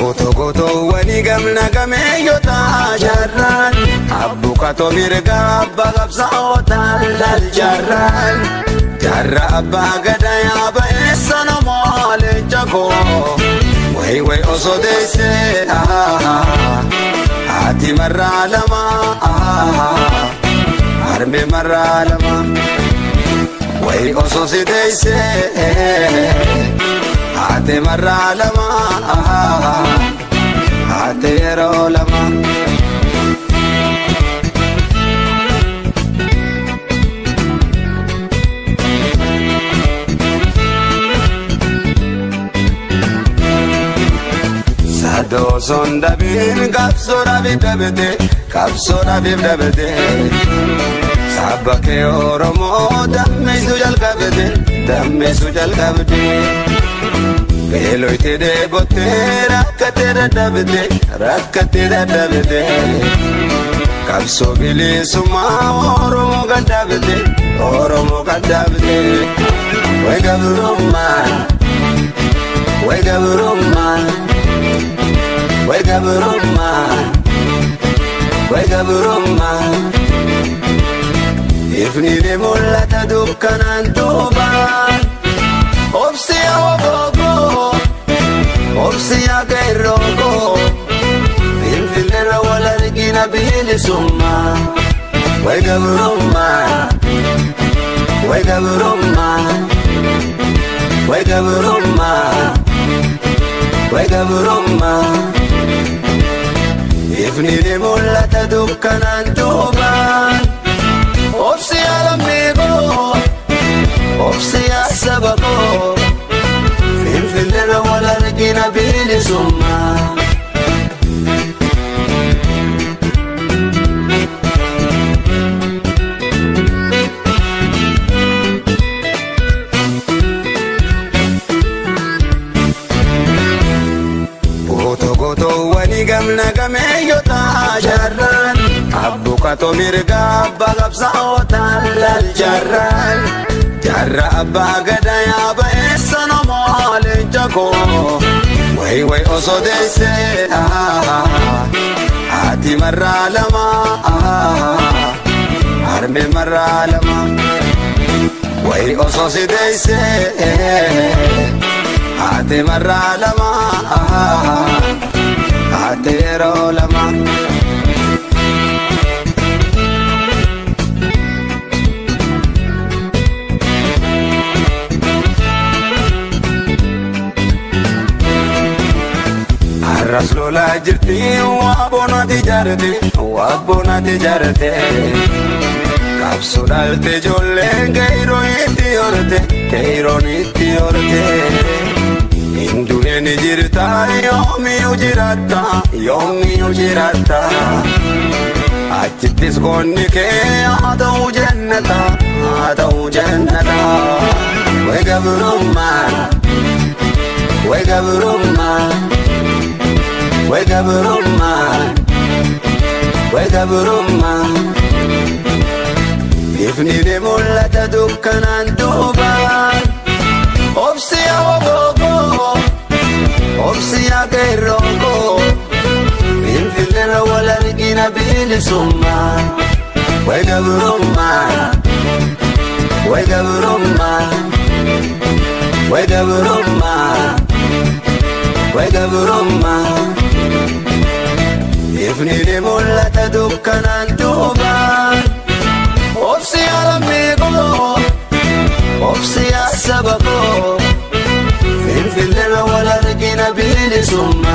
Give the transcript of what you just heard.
Goto goto wani gamna gameeyyota jaarraan abbukaatoo mirga abbaa qabsaa'otaan laal jaarraan jaarra abbaa gadaa yaaba eessa namoo leenca koo wayi wayi osoo deessee haati marraa lama harmee marraa lama wayi osoo si deessee. Haati marraa lama haati yeroo lama. Sadoo sondabiin qabsoo dhabiif dhabete qabsoo dhabiif dhabete sabba kee Oromoo dammeessu jalqabete dammeessu jalqabde. Beeloyte dheebottee rakkatee dadhabde rakkatee dadhabde qabsoo bilisummaa Oromoo gadhaabde Oromoo gadhaabde. Wayi gabrummaa wayi gabrummaa wayi gabrummaa wayi gabrummaa. Ifni ni mul'ata dukkanaan duubaan. Obsiya oboko, obsiya keeroko, finfinneerra wal argina bilisummaa. Wayi gabrummaa, wayi gabrummaa, wayi gabrummaa, wayi gabrummaa. Ifni ni mul'ata dukkanaan duubaan. Obsiya lammiikoo. Obsiya saba koo finfinneerra wal argina bilisummaa. Goto goto wani gamna gameeyyota jaarraan abbukaatoo mirga abbaa qabsaa'otaan laal jaarraan. Jaarra abbaa gadaa yaaba eessa namoo leenca koo wayi wayi osoo deessee haati marraa lama harmee marraa lama wayi osoo si deessee haati marraa lama haati yeroo lama. Arras lolaa jirti waa bonaati jaarte waa bonaati jaarte qabsoo dhaalte ijoolleen keeroon itti horte keeroon itti horte hinduun jirta yoomiyyuu jiraatta yoomiyyuu jiraatta achittis goonni kee haa ta'uu jannata haa ta'uu jannata wayi gabrummaa wayi gabrummaa. Wayi gabrummaa, wayi gabrummaa. Ifni ni mul'ata dukkanaan duubaan. Obsiya oboko, obsiya keeroko, finfinneerra wal argina bilisummaa. Wayi gabrummaa, wayi gabrummaa, wayi gabrummaa. Wayi gabrummaa. Ifni ni mul'ata dukkanaan duubaan. Obsiya lammiikoo, obsiya saba koo, finfinneerra wal argina bilisummaa.